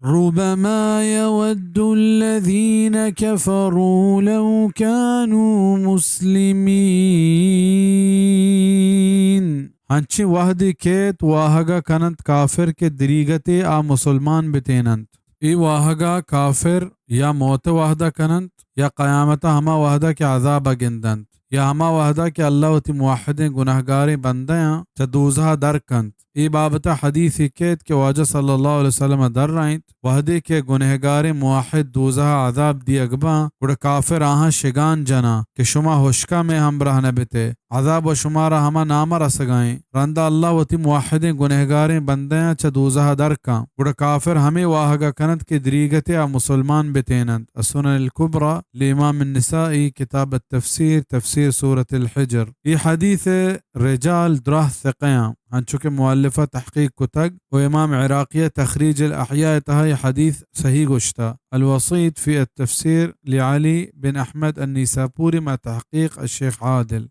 ربما يود الذين كفروا لو كانوا مسلمين۔ ہنچیں وہدے کیت واہگا کننت کافر کہ دریگتے آ مسلمان بتیننت۔ اے واہگا کافر یا موت وہدا کننت یا قیامت ہما وہدا کہ عذابا گندنت۔ یا ہما وہدا کہ اللہ وتی موحدیں گنہگاریں بندیاں چہ دوزہا در کنت۔ اے بابتا حدیثے کیت کہ واجہ صلی اللہ علیہ وسلم درائینت، وہدے کہ گنہگاریں موحد دوزہا عذاب دیگ باں، گڑا کافر آہاں شگان جناں کہ شما ہشکا مئے ہمراہ نہ بتے، عذاب و شمارا ہما ناما رسگائیں۔ رندا اللہ وتی موحدیں گنہگاریں بندیاں چہ دوزہا در کاں۔ گڑا کافر ہمے واہگا کنت کہ دریگتے آ مسلمان بتیننت۔ السنن الکبری لامام النسائی، کتاب التفسیر، تفسیر سورۃ الحجر۔ اے حدیث رجال دراہ ثقہ آں، انچو کہ مؤلفا تحقیق کتگ و امام عراقی تخریج الاحیاء تہا اے حدیث صحیح گوشتہ۔ الوسیط فی التفسیر لعلی بن احمد النیساپوری مع تحقیق الشیخ عادل۔